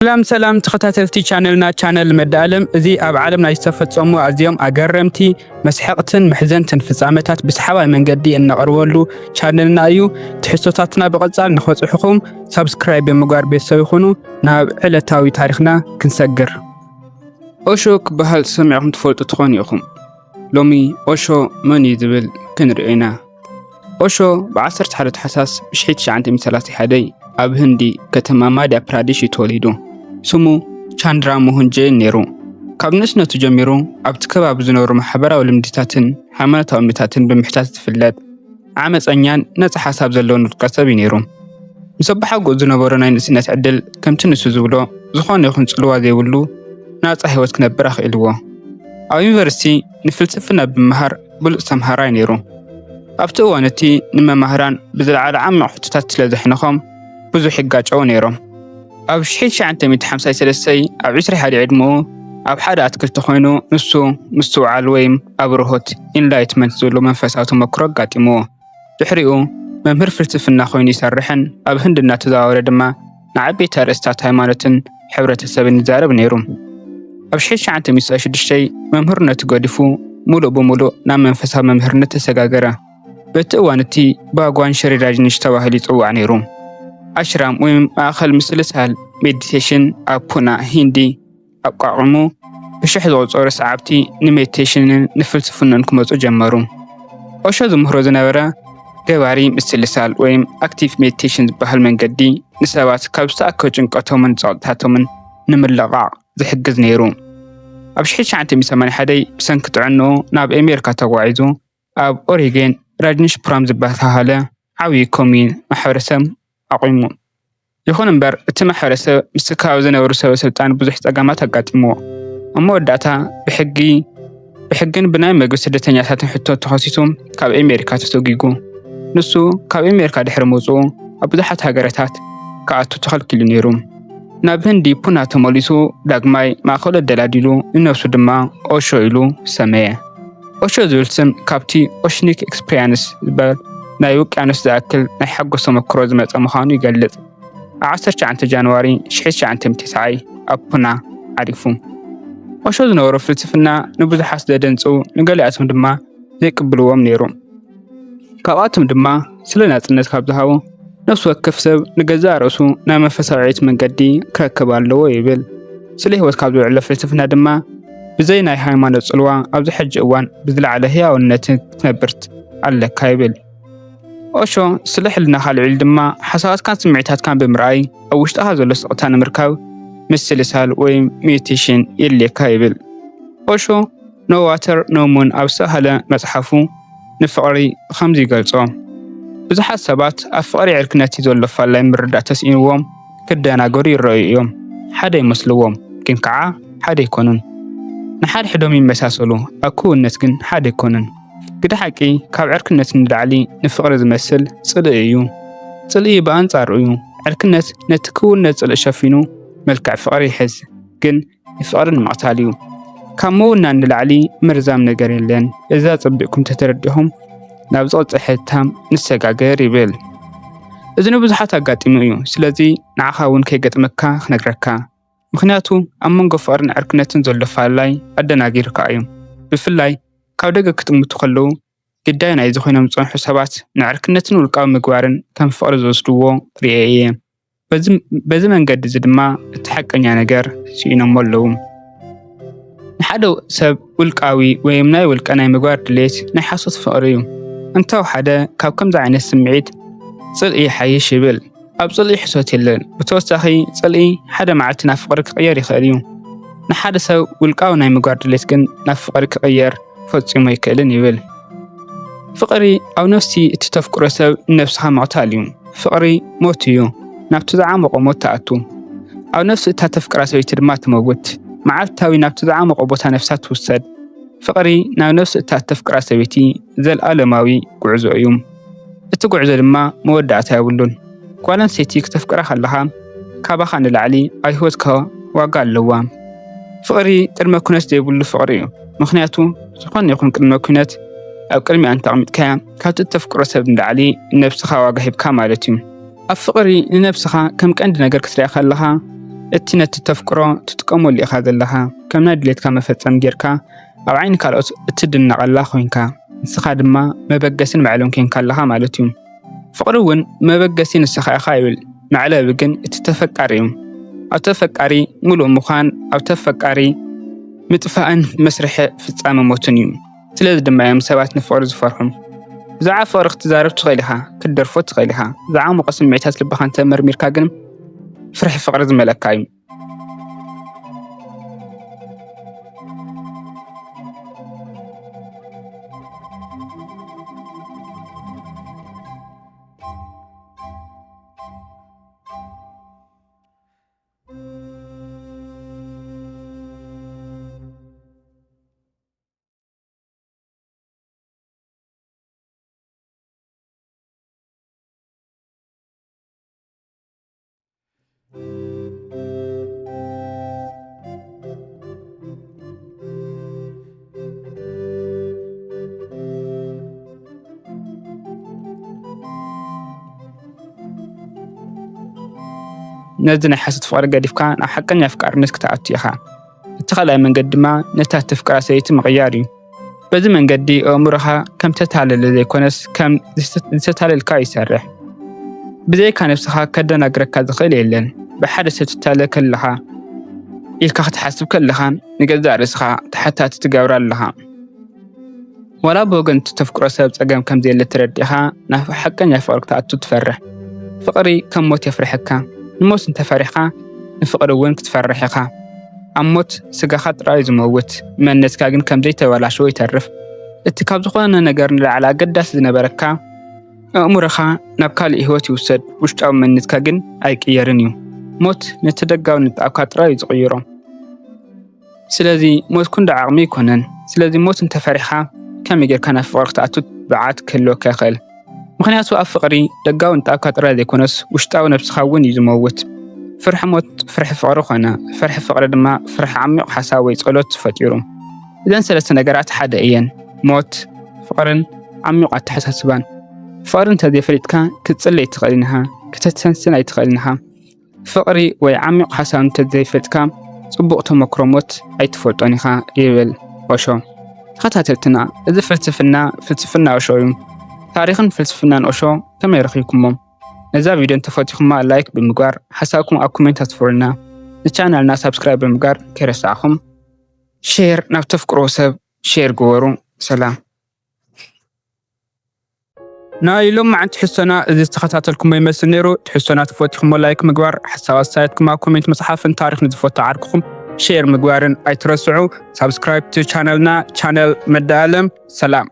ሰላም ሰላም ተኸታተልቲ ቻነልና፣ ቻነል መዳለም። እዚ ኣብ ዓለምና ዝተፈጸሙ ኣዝዮም ኣገረምቲ፣ መስሐቕትን መሕዘንትን ፍጻመታት ብሰሓባይ መንገዲ እነቕርበሉ ቻነልና እዩ። ትሕዝቶታትና ብቐጻል ንኸጽሑኹም ሳብስክራይብ ብምግባር ቤተሰብ ይኹኑ። ናብ ዕለታዊ ታሪኽና ክንሰግር። ኦሾ ክበሃል ሰሚዕኹም ትፈልጡ ትኾኑ ኢኹም። ሎሚ ኦሾ መን እዩ ዝብል ክንሪኦ ኢና። ኦሾ ብ ዓሰርተ ሓደ ታሕሳስ ብ ሺሕ ትሽዓተ ሚእቲ ሰላሳ ሓደ ኣብ ህንዲ ከተማ ማድያ ፕራዲሽ እዩ ተወሊዱ። ስሙ ቻንድራ ሞሆን ጀይን ነይሩ። ካብ ንእስነቱ ጀሚሩ ኣብቲ ከባቢ ዝነበሩ ማሕበራዊ ልምድታትን ሃይማኖታዊ እምነታትን ብምሕታት ዝፍለጥ ዓመፀኛን ነፃ ሓሳብ ዘለዎን ውልቀ ሰብ እዩ ነይሩ። ምስ ኣቦሓጎኡ ዝነበሮ ናይ ንእስነት ዕድል ከምቲ ንሱ ዝብሎ ዝኾነ ይኹን ፅልዋ ዘይብሉ ናፃ ህይወት ክነብር ኣኽኢልዎ። ኣብ ዩኒቨርሲቲ ንፍልስፍና ብምምሃር ብሉፅ ተምሃራይ ነይሩ። ኣብቲ እዋን እቲ ንመማህራን ብዝለዓለ ዓሚቕ ሕቶታት ስለ ዘሕንኾም ብዙሕ ይጋጨዉ ነይሮም። ኣብ ሺሕ ትሽዓተ ሚእቲ ሓምሳን ሰለስተን ኣብ ዕስራ ሓደ ዕድመኡ ኣብ ሓደ ኣትክልቲ ኮይኑ ንሱ ምስትውዓል ወይም ኣብርሆት ኢንላይትመንት ዝብሉ መንፈሳዊ ተመክሮ ኣጋጢምዎ። ድሕሪኡ መምህር ፍልስፍና ኮይኑ ይሰርሕን ኣብ ህንዲ እናተዘዋወረ ድማ ንዓበይቲ ኣርእስታት ሃይማኖትን ሕብረተሰብን ይዛረብ ነይሩ። ኣብ ሺሕ ትሽዓተ ሚእቲ ሽዱሽተ መምህርነቱ ገዲፉ ሙሉእ ብሙሉእ ናብ መንፈሳዊ መምህርነት ተሰጋገረ። በቲ እዋን እቲ ባጓን ሽሪ ራጅኒሽ ተባሂሉ ይጽዋዕ ነይሩ። ኣሽራም ወይም ማእኸል ምስልሳል ሜዲቴሽን ኣብ ፑና ሂንዲ ኣቋቑሙ ብሽሕ ዝቑጸሩ ሰዓብቲ ንሜዲቴሽንን ንፍልስፍናን ክመጹ ጀመሩ። ኦሾ ዝምህሮ ዝነበረ ገባሪ ምስልሳል ወይም ኣክቲቭ ሜዲቴሽን ዝበሃል መንገዲ ንሰባት ካብ ዝተኣከቡ ጭንቀቶምን ጸቕጥታቶምን ንምልቓቕ ዝሕግዝ ነይሩ። ኣብ ሺሕ ትሽዓተ ሚእቲ ሰማንያን ሓደን ብሰንኪ ጥዕንኡ ናብ ኣሜሪካ ተጓዒዙ ኣብ ኦሪጌን ራጅኒሽፑራም ዝበሃለ ዓብዪ ኮምዩን ማሕበረሰብ ኣቑሙ። ይኹን እምበር እቲ ማሕበረሰብ ምስቲ ከባቢ ዝነበሩ ሰበ ስልጣን ብዙሕ ጸገማት ኣጋጢምዎ። ኣብ መወዳእታ ብሕጊ ብሕግን ብናይ መግቢ ስደተኛታትን ሕቶ ተኸሲሱ ካብ ኣሜሪካ ተሰጒጉ። ንሱ ካብ ኣሜሪካ ድሕሪ ምውጽኡ ኣብ ብዙሓት ሃገረታት ክኣቱ ተኸልኪሉ ነይሩ። ናብ ህንዲ ፑና ተመሊሱ ዳግማይ ማእከሉ ኣደላዲሉ ንነብሱ ድማ ኦሾ ኢሉ ሰመየ። ኦሾ ዝብል ስም ካብቲ ኦሽኒክ ኤክስፕሪያንስ ዝበሃል ናይ ውቅያኖስ ዝኣክል ናይ ሓጎስ ተመክሮ ዝመጸ ምዃኑ ይገልጽ። ኣብ ዓሰርተ ትሽዓተ ጃንዋሪ ሺሕ ትሽዓተ ሚእቲ ተስዓን ኣብ ፑና ዓሪፉ። ኦሾ ዝነበሮ ፍልስፍና ንብዙሓት ዘደንጹ፣ ንገሊኣቶም ድማ ዘይቅብልዎም ነይሩ። ካብኣቶም ድማ ስለ ናጽነት ካብ ዝሃቡ፣ ነፍሲ ወከፍ ሰብ ንገዛእ ርእሱ ናይ መንፈሳዊ ዕቤት መንገዲ ክረክብ ኣለዎ ይብል። ስለ ህይወት ካብ ዘውዕሎ ፍልስፍና ድማ ብዘይ ናይ ሃይማኖት ጽልዋ ኣብዚ ሕጂ እዋን ብዝለዓለ ህያውነት ክትነብር ኣለካ ይብል። ኦሾ ስለ ሕልናኻ ኣልዒሉ ድማ ሓሳባትካን ስምዒታትካን ብምርኣይ ኣብ ውሽጥኻ ዘሎ ስቕታ ንምርካብ ምስልሳል ወይ ሜዲቴሽን የድልየካ ይብል። ኦሾ No Water No Moon ኣብ ዝተባህለ መጽሓፉ ንፍቕሪ ብኸምዚ ይገልጾ። ብዙሓት ሰባት ኣብ ፍቕሪ ዕርክነት ዘሎ ፋላይ ምርዳእ ተስኢንዎም ክደናገሩ ይረኣዩ እዮም። ሓደ ይመስልዎም፣ ግን ከኣ ሓደ ኣይኮኑን። ንሓድሕዶም ይመሳሰሉ፣ ኣብ ክውንነት ግን ሓደ ኣይኮኑን። ግደ ሓቂ ካብ ዕርክነት ንላዕሊ ንፍቕሪ ዝመስል ጽልኢ እዩ። ጽልኢ ብኣንጻሩ እዩ። ዕርክነት ነቲ ክውንነት ጽልኢ ሸፊኑ መልክዕ ፍቕሪ ይሕዝ። ግን ንፍቕሪ ንምቕታል እዩ። ካብ ምውናን ንላዕሊ መርዛም ነገር የለን። እዛ ጸቢቕኩም ተተረዲኹም ናብ ዝቕጽል ሕታም ንሰጋገር ይብል። እዚ ንብዙሓት ኣጋጢሙ እዩ። ስለዚ ንዓኻ እውን ከይገጥመካ ክነግረካ። ምኽንያቱ ኣብ መንጎ ፍቕርን ዕርክነትን ዘሎ ፋላይ ኣደናጊሩካ እዩ። ብፍላይ ካብ ደገ ክጥምቱ ከለዉ ግዳይ ናይዚ ኮይኖም ዝጸንሑ ሰባት ንዕርክነትን ውልቃዊ ምግባርን ከም ፍቕሪ ዝወስድዎ ርእየ እየ። በዚ በዚ መንገዲ እዚ ድማ እቲ ሓቀኛ ነገር ስኢኖሞ ኣለዉ። ንሓደ ሰብ ውልቃዊ ወይም ናይ ውልቀ ናይ ምግባር ድሌት ናይ ሓሶት ፍቕሪ እዩ። እንተወሓደ ካብ ከምዚ ዓይነት ስምዒት ጽልኢ ይሓይሽ ይብል። ኣብ ጽልኢ ሕሶት የለን። ብተወሳኺ ጽልኢ ሓደ መዓልቲ ናብ ፍቕሪ ክቕየር ይኽእል እዩ። ንሓደ ሰብ ውልቃዊ ናይ ምግባር ድሌት ግን ናብ ፍቕሪ ክቕየር ፈጺሙ ኣይክእልን ይብል። ፍቕሪ ኣብ ነፍሲ እቲ ተፍቅሮ ሰብ ንነብስኻ ምቕታል እዩ። ፍቕሪ ሞት እዩ። ናብቲ ዝዓመቖ ሞት ትኣቱ። ኣብ ነፍሲ እታ ተፍቅራ ሰበይቲ ድማ ትመውት። መዓልታዊ ናብቲ ዝዓመቖ ቦታ ነፍሳ ትውሰድ። ፍቕሪ ናብ ነፍሲ እታ እተፍቅራ ሰበይቲ ዘልኣለማዊ ጉዕዞ እዩ። እቲ ጉዕዞ ድማ መወዳእታ የብሉን። ጓል ኣንስተይቲ ክተፍቅራ ከለኻ ካባኻ ንላዕሊ ኣብ ህይወትካ ዋጋ ኣለዋ። ፍቕሪ ቅድመ ኩነት ዘይብሉ ፍቕሪ እዩ። ምኽንያቱ ዝኾነ ይኹን ቅድመ ኩነት ኣብ ቅድሚኣ እንተቕሚጥካያ ካብቲ እተፍቅሮ ሰብ ንላዕሊ ንነብስኻ ዋጋ ሂብካ ማለት እዩ። ኣብ ፍቕሪ ንነብስኻ ከም ቀንዲ ነገር ክትሪኣ ከለኻ እቲ ነቲ ተፍቅሮ ትጥቀመሉ ኢኻ ዘለኻ። ከም ናይ ድሌትካ መፈጸሚ ጌርካ ኣብ ዓይኒ ካልኦት እትድነቐላ ኮይንካ፣ ንስኻ ድማ መበገስን መዕለውን ኮይንካ ኣለኻ ማለት እዩ። ፍቕሪ እውን መበገሲ ንስኻ ኢኻ ይብል፣ መዕለቢ ግን እቲ ተፈቃሪ እዩ። ኣብ ተፈቃሪ ምሉእ ምዃን፣ ኣብ ተፈቃሪ ምጥፋእን መስርሒ ፍጻመ ሞትን እዩ። ስለዚ ድማ እዮም ሰባት ንፍቕሪ ዝፈርሑ። ብዛዕባ ፍቕሪ ክትዛረብ ትኽእል ኢኻ፣ ክትደርፎ ትኽእል ኢኻ። ዝዓሙቐ ስምዒታት ልብኻ እንተመርሚርካ ግን ፍርሒ ፍቕሪ ዝመለካ እዩ። ነዚ ናይ ሓሶት ፍቕሪ ገዲፍካ ናብ ሓቀኛ ኣፍቃርነት ክትኣቱ ኢኻ። እቲ ካልኣይ መንገዲ ድማ ነታ ተፍቅራ ሰበይቲ ምቕያር እዩ። በዚ መንገዲ ኣእምሮኻ ከም ተታለለ ዘይኮነስ ከም ዝተታለልካ ይሰርሕ። ብዘይካ ነብስኻ ከደናግረካ ዝኽእል የለን። ብሓደ ሰብ ትታለ ከለኻ ኢልካ ክትሓስብ ከለኻ ንገዛእ ርእስኻ ተሓታቲ ትገብራ ኣለኻ። ዋላ ብወገን እቲ ተፍቅሮ ሰብ ጸገም ከም ዘየለ ተረዲእኻ ናብ ሓቀኛ ፍቕሪ ክትኣቱ ትፈርሕ። ፍቕሪ ከም ሞት የፍርሐካ። ንሞት እንተፈሪሕካ ንፍቕሪ እውን ክትፈርሕ ኢኻ። ኣብ ሞት ስጋኻ ጥራይ እዩ ዝመውት፣ መንነትካ ግን ከም ዘይተበላሸወ ይተርፍ። እቲ ካብ ዝኾነ ነገር ንላዕሊ ኣገዳሲ ዝነበረካ ኣእምሮኻ ናብ ካልእ ህይወት ይውሰድ፣ ውሽጣዊ መንነትካ ግን ኣይቅየርን እዩ። ሞት ነቲ ደጋዊ ንጣብካ ጥራይ እዩ ዝቕይሮ። ስለዚ ሞት ክንዶ ዓቕሚ ኣይኮነን። ስለዚ ሞት እንተፈሪሕኻ ከመይ ጌርካ ናብ ፍቕሪ ክትኣቱ ብዓት ክህልወካ ይኽእል? ምኽንያቱ ኣብ ፍቕሪ ደጋዊ ንጣብካ ጥራይ ዘይኮነስ ውሽጣዊ ነብስኻ እውን እዩ ዝመውት። ፍርሒ ሞት ፍርሒ ፍቕሪ ኮነ፣ ፍርሒ ፍቕሪ ድማ ፍርሒ ዓሚቕ ሓሳብ ወይ ጸሎት ፈጢሩ። እዘን ሰለስተ ነገራት ሓደ እየን፣ ሞት፣ ፍቕርን ዓሚቕ ኣተሓሳስባን። ፍቕሪ እንተዘይፈሊጥካ ክትጽሊ ኣይትኽእልን ኢኻ፣ ክተስተንትን ኣይትኽእልን ኢኻ። ፍቕሪ ወይ ዓሚቕ ሓሳብ እንተዘይፈልጥካ ጽቡቕ ተመክሮ ሞት ኣይትፈልጦን ኢኻ ይብል ኦሾ። ተኸታተልትና፣ እዚ ፍልስፍና ፍልስፍና ኦሾ እዩ። ታሪኽን ፍልስፍናን ኦሾ ከመይ ረኺብኩሞ? ነዛ ቪድዮ እንተፈቲኹማ ላይክ ብምግባር ሓሳብኩም ኣብ ኮሜንት ኣስፍሩልና። ንቻናልና ሳብስክራይብ ብምግባር ከይረሳዕኹም። ሼር ናብ ተፍቅሮ ሰብ ሼር ግበሩ። ሰላም። ናይ ሎማዓንቲ ትሕዝቶና እዚ ዝተኸታተልኩሞ ይመስል ነይሩ። ትሕዝቶና ተፈቲኹሞ ላይክ ምግባር፣ ሓሳብ ኣስተያየትኩም ኣብ ኮሜንት ምጽሓፍን ታሪኽ ንዝፈቱ ዓርክኹም ሼር ምግባርን ኣይትረስዑ። ሳብስክራይብ ቱ ቻነልና፣ ቻነል መዳለም። ሰላም።